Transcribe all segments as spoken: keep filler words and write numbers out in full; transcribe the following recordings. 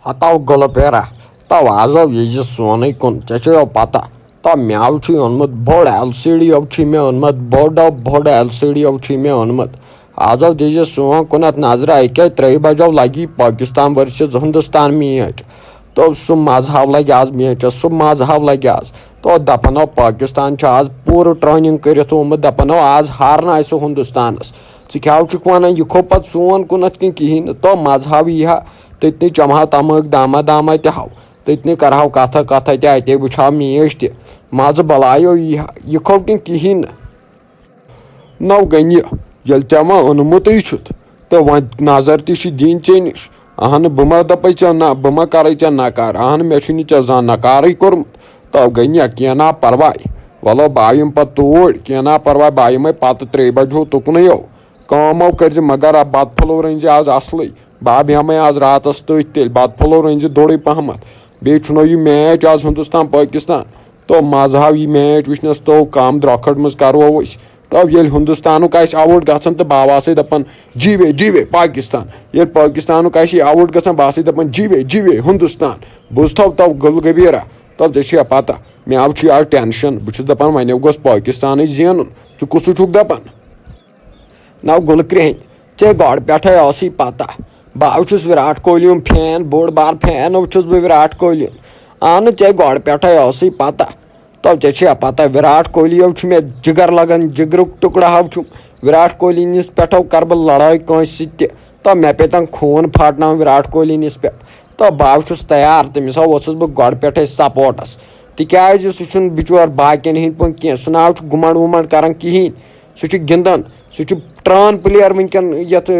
ہتو گُلہٕ پیرا، تو آز آو یہِ زِ سونُے کُن، ژےٚ چھےٚ یو پتہ۔ تو مےٚ چھُے اوٚنمُت بوٚڑ ایل سی ڈی یو چھُے مےٚ اوٚنمُت، بوٚڑ بوٚڑ ایل سی ڈی یو چھُے مےٚ اوٚنمُت۔ آز آو دِژ سون کُنتھ نظرہ، أکے ترٛیہِ بجو لگی پاکستان ورسز ہندوستان میچ۔ تو سُہ مزٕ ہاو لگہِ آز میچس، سُہ مزٕ ہاو لگہِ آز۔ تو دپان ہو پاکستان چھُ آز پوٗرٕ ٹریننگ کٔرِتھ آمُت، دپان ہو آز ہارنہٕ آسہِ سُہ ہندوستانس۔ ژٕ کیٛاہ چھُکھ ونان، یہِ کھوٚو پتہٕ سون کُنتھ کِنہٕ کِہیٖنۍ نہٕ؟ تو مزٕ ہاو یی ہا، تٔتنٕے چمہٕ ہاو تمٲکۍ دامہ دامہ تہِ ہاو۔ تٔتنٕے کرہاو کتھا کتھا تہِ، اتے وٕچھہاو میچ تہِ۔ مزٕ بلایو یی ہا، یہِ کھوٚو کِنہٕ کِہیٖنۍ نہٕ؟ نو گٔنہِ، ییٚلہِ ژےٚ وۄنۍ اوٚنمُتٕے چھُتھ، تہٕ وۄنۍ نظر تہِ چھِ دِنۍ ژےٚ نِش۔ اہنہٕ، بہٕ ما دَپَے ژےٚ نہ، بہٕ ما کَرَے ژےٚ نکار؟ اہنہٕ، مےٚ چھُنہٕ ژےٚ زانٛہہ نکارٕے کوٚرمُت۔ تو گٔنہِ، کینٛہہ نا پرواے۔ وَلو، بہٕ یِمہٕ پَتہٕ توٗرۍ، کینٛہہ نا پرواے، بہٕ یِمَے پَتہٕ ترٛیٚیہِ بجہِ ہیوٗ تُکنُے یو۔ کٲم وٲم کٔرۍ زِ، مگر آ، بَتہٕ پھوٚلو رٔنۍ زِ آز اَصلٕے۔ بہٕ بیٚہمَے آز راتَس تٔتھۍ تیٚلہِ، بَتہٕ پھوٚلو رٔنۍ زِ دوٚرُے پَہمَتھ۔ بیٚیہِ چھُنو یہِ میچ آز ہِندُستان پٲکِستان۔ تو مزٕ ہاو یہِ میچ وٕچھنس تو کم درۄکھٹ منٛز کرو أسۍ۔ تو ییٚلہِ ہندوستانُک آسہِ آوُٹ گژھان تہٕ بہٕ آسے دپان، "جی وے، جی وے پاکستان۔" ییٚلہِ پاکستانُک آسہِ آوُٹ گژھان، بہٕ آسے دپان، "جی وے، جی وے ہندوستان۔" بوٗزتھو تو گُل گبیرا، تو ژےٚ چھُے پتہ، مےٚ آو چھُ یہِ آز ٹینشن۔ بہٕ چھُس دپان، وۄنۍ گوٚژھ پاکستانٕے زینُن۔ ژٕ کُس چھُکھ دپان؟ نو گُل کرٛہِنۍ، ژےٚ گۄڈٕ پٮ۪ٹھَے ٲسٕے پَتہ۔ بہٕ حظ چھُس وِراٹھ کوہلی ہُنٛد فین، بوٚڑ بار فین حظ چھُس بہٕ وِراٹھ کوہلی ہُنٛد۔ اہنہٕ، ژےٚ گۄڈٕ پٮ۪ٹھَے ٲسٕے پَتہ۔ تو ژےٚ چھےٚ پَتہ، وِراٹھ کوہلی حظ چھُ مےٚ جِگر لَگان، جِگرُک ٹُکڑٕ حظ چھُم۔ وِراٹھ کوہلی نِس پٮ۪ٹھ حظ کَرٕ بہٕ لَڑٲے کٲنٛسہِ سۭتۍ تہِ۔ تو مےٚ پیٚتَن خوٗن پھاٹناوُن وِراٹھ کوہلی نِس پٮ۪ٹھ۔ تو بہٕ حظ چھُس تیار، تٔمِس حظ اوسُس بہٕ گۄڈٕ پٮ۪ٹھَے سپوٹَس۔ تِکیٛازِ سُہ چھُنہٕ بِچور باقیَن ہِنٛدۍ پٲٹھۍ کینٛہہ، سُہ نہ حظ چھُ گُمَنٛڈ وُمَنٛڈ کَران کِہیٖنۍ۔ سُہ چھُ گِنٛدان، سُہ چھُ پرٛان پٕلیر وٕنکٮ۪ن یَتھ،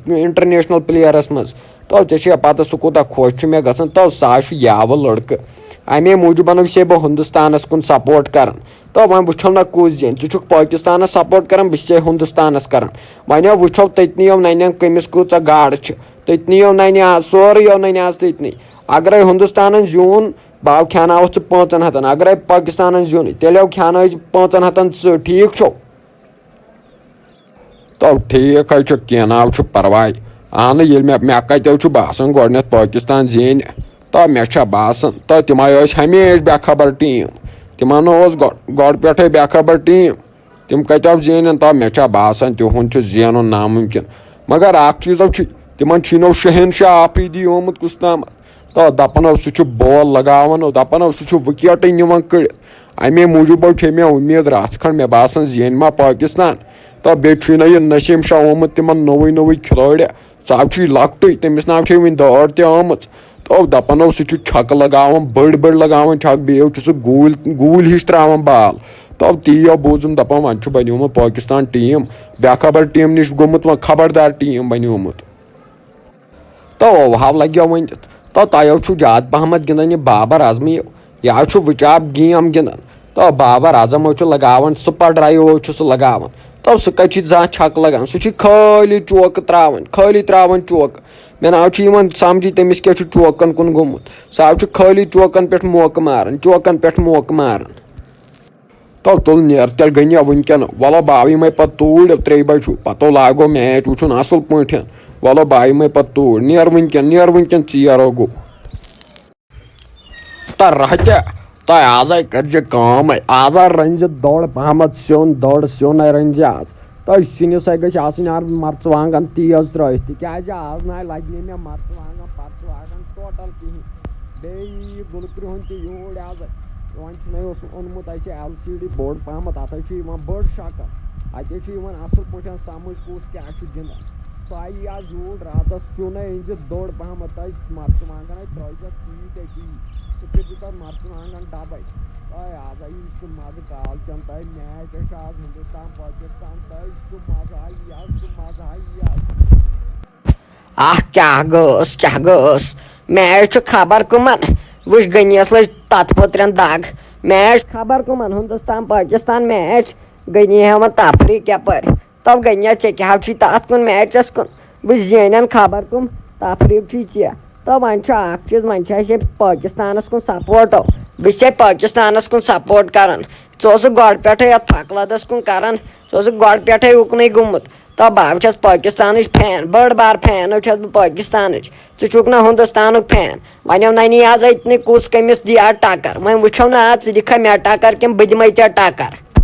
اِنٹَرنیشنَل پٕلیرَس منٛز۔ تو ژےٚ چھےٚ پَتہ سُہ کوٗتاہ خۄش چھُ مےٚ گژھان۔ تو سُہ حظ چھُ یاوٕ لٔڑکہٕ۔ اَمے موٗجوٗب وَنو ژےٚ بہٕ ہِندُستانَس کُن سپوٹ کَران۔ تو وۄنۍ وٕچھو نہ کُس زینہِ۔ ژٕ چھُکھ پٲکِستانَس سپوٹ کَران، بہٕ چھُس ژےٚ ہِندُستانَس کَران۔ وۄنۍ ہا وٕچھو تٔتنٕے یو نَنٮ۪ن کٔمِس کۭژاہ گاڈٕ چھِ۔ تٔتنٕے یو نَنہِ آز، سورُے یو نَنہِ آز تٔتنٕے۔ اگرے ہِندُستانَن زیوٗن، بہٕ ہا کھیٛاناوَتھ ژٕ پانٛژَن ہَتَن۔ اگرے پٲکِستانَن زیوٗنٕے، تیٚلہِ ہو کھیٛانٲوِتھ پانٛژَن ہَتَن ژٕ، ٹھیٖک چھو؟ تو ٹھیٖک حظ چھُ، کینٛہہ نہ حظ چھُ پرواے۔ اہنہٕ، ییٚلہِ مےٚ، مےٚ کتہِ حظ چھُ باسان گۄڈٕنٮ۪تھ پٲکِستان زینہِ؟ تو مےٚ چھا باسان، تو تِم حظ ٲسۍ ہمیشہِ بے خبر ٹیٖم۔ تِمن نہٕ اوس گۄ-، گۄڈٕ پٮ۪ٹھے بے خبر ٹیٖم۔ تِم کتہِ حظ زینن؟ تو مےٚ چھا باسان، تِہُنٛد چھُ زینُن نامُمکِن۔ مگر اکھ چیٖز حظ چھُ، تِمن چھُے نہٕ شہنشاہ آفریدی آمُت کُس تامَتھ۔ تو دَپان اوس سُہ چھُ بال لگاوان، دَپان اوس سُہ چھُ وِکیٹٕے نِوان کٔڑِتھ۔ اَمے موٗجوٗب حظ چھے مےٚ اُمید رَژھ کھنٛڈ، مےٚ باسان زینہِ ما پٲکِستان۔ تو بیٚیہِ چھُے نہ یہِ نسیٖم شاہ آمُت تِمن نوٚوُے نوٚوُے کھلٲڑۍ، سُہ حظ چھُے لۄکٹُے، تٔمِس نہ حظ چھے وُنہِ دٲڑ تہِ آمٕژ۔ تو دَپان اوس سُہ چھُ چھکہٕ لگاوان، بٔڑۍ بٔڑۍ لگاوان چھکہٕ، بیٚیہِ حظ چھُ سُہ گوٗلۍ، گوٗلۍ ہِش تراوان بال۔ تو تی یو بوٗزُم دَپان وۄنۍ چھُ بنیومُت پٲکِستان ٹیٖم، بے خبر ٹیٖم نِش گوٚمُت وۄنۍ خبردار ٹیٖم بنیومُت۔ تو اوہاو لگیو ؤنِتھ۔ تو تۄہہِ چھُو زیادٕ پہمتھ گِنٛدان یہِ بابر اعظمٕے۔ یہِ حظ چھُ وٕچاب گیم گِنٛدان۔ تو بابر اعظم حظ چھُ لگاوان، سُپر ڈرایو حظ چھُ سُہ لگاوان۔ تو سُہ کتہِ چھُ زانٛہہ چھکہٕ لگان؟ سُہ چھُ خٲلی چوکہٕ تراوان، خٲلی تراوان چوکہٕ۔ مےٚ نہ حظ چھُ یِوان سمجھی تٔمِس کیٛاہ چھُ چوکن کُن گوٚمُت۔ سُہ حظ چھُ خٲلی چوکن پٮ۪ٹھ موقعہٕ ماران، چوکن پٮ۪ٹھ موقعہٕ ماران۔ تو تُل نیر تیٚلہِ گٔنیا وٕنکٮ۪ن۔ وَلہٕ بہٕ آو یِمَے پَتہٕ توٗرۍ ترٛیٚیہِ بجہِ ہیوٗ۔ پَتہٕ لاگو میچ وٕچھُن اَصٕل پٲٹھۍ۔ وَلہٕ بہٕ آو یِمَے پَتہٕ توٗرۍ۔ نیر وٕنکٮ۪ن، نیر وٕنکٮ۪ن ژیر ہو گوٚو۔ تہٕ رَہہ تہِ، تۄہہِ آزَے کٔرۍ زِ کٲم، آزَے رٔنۍ زِ دوٚڑ پَہمَتھ سیُن، دوٚڑ سیُن ہے رٔنۍ زِ آز۔ تہٕ سِنِس ہے گٔژھۍ آسٕنۍ آز مرژٕوانٛگن تیز ترٲوِتھ، تِکیٛازِ آز نہ لگہِ نہٕ مےٚ مرژٕوانٛگن پرژٕوانٛگن ٹوٹل کِہینۍ۔ بیٚیہِ یہِ گُلہٕ کرٛہُن تہِ یوٗرۍ آز۔ وۄنۍ چھُ مےٚ اوس اوٚنمُت اَسہِ ایل سی ڈی بوٚڑ پہمتھ، اَتھ حظ چھُ یِوان بٔڑ شکل۔ اَتہِ حظ چھُ یِوان اَصٕل پٲٹھۍ سمجھ کُس کیٛاہ چھُ گِنٛدان۔ سُہ آیی آز یوٗرۍ راتس، سیُن ہے أنۍ زِ دوٚڑ پہمتھ، تۄہہِ مرژٕوانٛگن ہے ترٲوزٮ۪س تیٖتۍ أتی۔ سُہ کٔرۍ زِ تَتھ مرژٕوانٛگن ڈبے۔ تۄہہِ آز آیی سُہ مزٕ کال چٮ۪ن، تۄہہِ میچ ہے چھُ آز ہندوستان پاکستان، تۄہہِ سُہ مزٕ آیی آز، سُہ مزٕ آیی آز۔ آہ، کیٛاہ گٔس، کیٛاہ گٔس۔ میچ چھُ خبر کٕمن۔ وٕچھ، غنیَس لٔج تَتھ پٔترٮ۪ن دَگ۔ میچ خبر کٕمن، ہندوستان پاکستان میچ۔ غنی ہٮ۪وان تفریٖق یَپٲرۍ۔ تو غنیا، ژےٚ کیٛاہ حظ چھُے تَتھ کُن میچَس کُن؟ وٕچھ، زینَن خبر کٕم، تفریٖق چھُے ژےٚ۔ تو وۄنۍ چھُ اَکھ چیٖز، وۄنۍ چھُ اَسہِ پٲکِستانَس کُن سپوٹو۔ بہٕ چھُسے پٲکِستانَس کُن سپوٹ کَران۔ ژٕ اوسُکھ گۄڈٕ پٮ۪ٹھَے یَتھ پھَکہٕ لَدَس کُن کَران۔ ژٕ اوسُکھ گۄڈٕ پٮ۪ٹھَے اُکنُے گوٚمُت۔ تہٕ بہٕ چھَس پٲکِستانٕچ فین، بٔڑ بار فین چھَس بہٕ پٲکِستانٕچ۔ ژٕ چھُکھ نہٕ ہِندُستانُک فین۔ وۄنۍ یِم ننی آز أتنٕے کُس کٔمِس دِیا ٹکر۔ وۄنۍ وٕچھو نہٕ آز، ژٕ دِکھا مےٚ ٹکر کِنہٕ بہٕ دِمَے ژےٚ ٹکر؟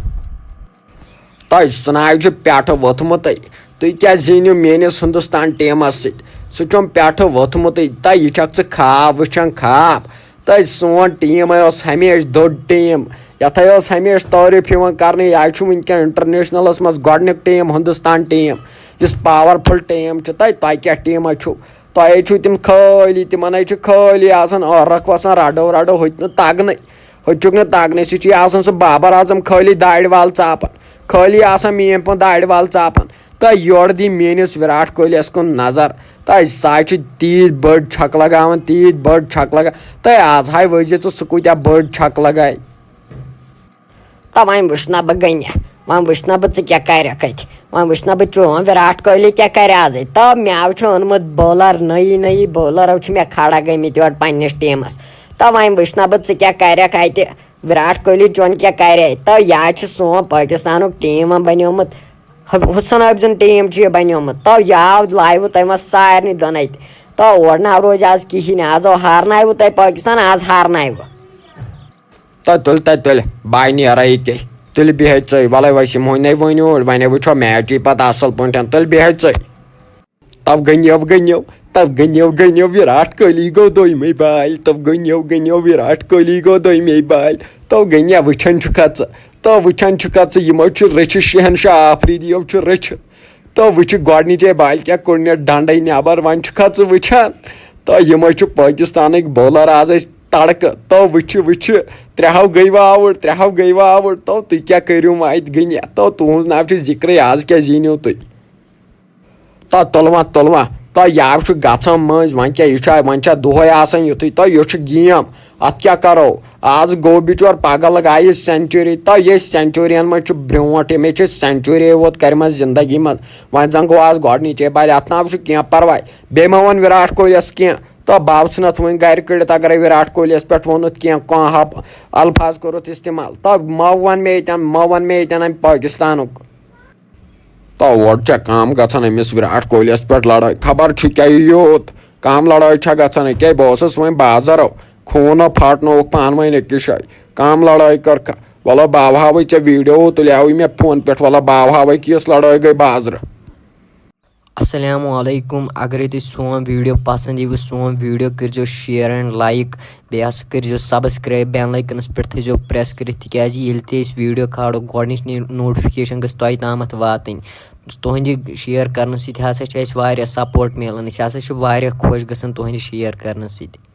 تۄہہِ سُناوِ چھُ پٮ۪ٹھٕ ووٚتھمُتٕے۔ تُہۍ کیٛاہ زیٖنِو میٲنِس ہِندُستان ٹیٖمَس سۭتۍ؟ سُہ چھُم پٮ۪ٹھٕ ووٚتھمُتٕے۔ تۄہہِ یہِ چھَکھ ژٕ خاب وٕچھان، خاب؟ تہٕ سون ٹیٖم اوس ہمیشہِ دوٚر ٹیٖم، یَتھ اوس ہمیشہِ تعارُف یِوان کرنہٕ۔ یہِ چھُ وٕنکیٚن انٹرنیشنلس منٛز گۄڈٕنیُک ٹیٖم، ہندوستان ٹیٖم، یُس پاورفل ٹیٖم چھُ۔ تۄہہِ، تۄہہِ کیٛاہ ٹیٖمہ چھُو؟ تۄہہِ چھُو تِم خٲلی، تِمن چھُ خٲلی آسان ٲرکھ وسان، رَڑو رَڑو، ہُتہِ نہٕ تَگنَے، ہُتہِ چھُکھ نہٕ تَگنَے۔ سُہ چھُ آسان سُہ بابر اعظم خٲلی دارِ وال ژاپان، خٲلی آسان میٖنۍ پٲٹھۍ دارِ وال ژاپان۔ تہٕ یورٕ دی میٲنِس وِراٹھ کوہلیَس کُن نظر۔ تہٕ سُہ چھُ تیٖژ بٔڑ چھکہٕ لگاوان، تیٖژ بٔڑ چھکہٕ لگا-، تہٕ آز ہاے وٕچھ زِ ژٕ سُہ کۭتیٛاہ بٔڑ چھکہٕ لگایہِ۔ تہٕ وۄنۍ وٕچھ نہ بہٕ گٔنہِ، وۄنۍ وٕچھ نہ بہٕ ژٕ کیٛاہ کَرٮ۪کھ اَتہِ، وۄنۍ وٕچھ نہ بہٕ چون وِراٹھ کوہلی کیٛاہ کَرِ آزٕے۔ تہٕ مےٚ چھُ اوٚنمُت بولر، نٔیی نٔیی بولرو چھِ مےٚ کھڑا گٔمٕتۍ یورٕ پنٛنِس ٹیٖمَس۔ تہٕ وۄنۍ وٕچھ نہ بہٕ ژٕ کیٛاہ کَرٮ۪کھ اَتہِ، وِراٹھ کوہلی چون کیٛاہ کَرِ اَتہِ۔ تہٕ یا چھِ سون پٲکِستانُک ٹیٖم وۄنۍ بَنیومُت، حُ-، حُسن ٲبۍ سُنٛد ٹیٖم چھُ یہِ بَنیومُت۔ تو یاو لایوٕ تۄہہِ وۄنۍ سارنٕے دۄن اَتہِ۔ تو اورٕ نہ روزِ آز کِہیٖنۍ۔ آز او ہارنایوٕ تۄہہِ پٲکِستان، آز ہارنایوٕ۔ تہٕ تُلۍ، تہٕ تُلۍ، بہٕ نیرٕ ییٚتہِ۔ تُلۍ بِہِو ژٕے، وَلَے وۄنۍ یِمو نے ؤنِو، وۄنۍ وٕچھو میچٕے پَتہٕ اَصٕل پٲٹھۍ۔ تُلۍ بِہِو ژٕے۔ تَو گٔنیو، گٔنیو، تَو گٔنیو، گٔنیو، وِراٹھ کوہلی گوٚو دوٚیمے بالہِ۔ تَو گٔنیو، گٔنیو، وِراٹھ کوہلی گوٚو دوٚیمے بالہِ۔ تَو گٔنیا، وٕچھان چھُکھا ژٕ؟ تو وٕچھان چھُکھا ژٕ، یِمو چھُ رٔچھِتھ، شہنشاہ آفریدیو چھُ رٔچھِتھ۔ تو وٕچھِ گۄڈٕنِچے بالہِ کیٛاہ کوٚڑ نٮ۪ٹ ڈنڈے نٮ۪بر، وۄنۍ چھُکھا ژٕ وٕچھان؟ تو یِمے چھِ پٲکِستانٕکۍ بولر آز أسۍ تڑکہٕ۔ تو وٕچھِ، وٕچھِ، ترٛےٚ ہو گٔے وۄنۍ آوُٹ، ترٛےٚ ہو گٔے وۄنۍ آوُٹ۔ تو تُہۍ کیٛاہ کٔرِو وۄنۍ اَتہِ گٔنہِ؟ تو تُہٕنٛز ناو چھِ ذِکرٕے، آز کیٛاہ زیٖنِو تُہۍ؟ تو تُلوا، تُلوا، تو یاو چھُ گژھان مٔنٛزۍ۔ وۄنۍ کیٛاہ، یہِ چھُ، وۄنۍ چھا دۄہے آسان یُتھُے؟ تو یہِ چھُ گیم، اَتھ کیٛاہ کَرو؟ آز گوٚو بِچور پاگل، گایہِ سینچُری۔ تو یہِ سینچُریَن منٛز چھُ برٛونٛٹھ، أمِس چھِ سینچُری یوت کَرِمَژ زِندگی منٛز۔ وۄنۍ زَن گوٚو آز گۄڈٕنِچے بالہِ، اَتھ نہ چھُ کینٛہہ پَرواے۔ بیٚیہِ مہ وَن وِراٹھ کوہلیَس کینٛہہ۔ تو بہٕ آوُس نہٕ اَتھ وۄنۍ گَرِ کٔڑِتھ، اگرَے وِراٹھ کوہلیَس پٮ۪ٹھ ووٚنُتھ کینٛہہ، کانٛہہ ہپ-، الفاظ کوٚرُتھ استعمال۔ تو مہ وَن مےٚ ییٚتٮ۪ن، مہ وَن مےٚ ییٚتٮ۪ن اَمہِ پٲکِستانُک۔ تو اورٕ چھےٚ کم گژھان أمِس وِراٹھ کوہلیَس پٮ۪ٹھ لڑٲے۔ خبر چھُ کیٛاہ یہِ یوٗت کم لڑٲے چھےٚ گژھان۔ أکے بہٕ اوسُس وۄنۍ بازرو، خوٗنہ پھاٹنووُکھ پانہٕ ؤنۍ أکِس جایہِ۔ کم لڑٲے کٔرکھا؟ وَلہٕ بہٕ ہاوہاوے ژےٚ ویٖڈیو، تُلیاوٕے مےٚ فون پٮ۪ٹھ، وَلہٕ بہٕ ہاوہاوے کہِ یۄس لڑٲے گٔے بازرٕ۔ السلام علیکم، اگرے تُہۍ سون ویٖڈیو پسنٛد یِیوٕ، سون ویٖڈیو کٔرۍزیو share and like، بیٚیہِ ہسا کٔرۍزیو subscribe، bell icon-س پٮ۪ٹھ تھٲیزیو press کٔرِتھ، تِکیٛازِ ییٚلہِ تہِ أسۍ ویٖڈیو کھالو، گۄڈٕنِچ نی-، notification گٔژھ تۄہہِ تامَتھ واتٕنۍ۔ تُہٕنٛدِ share کرنہٕ سۭتۍ ہسا چھِ اَسہِ واریاہ support میلان، أسۍ ہسا چھِ واریاہ خۄش گژھان تُہٕنٛدِ share کرنہٕ سۭتۍ۔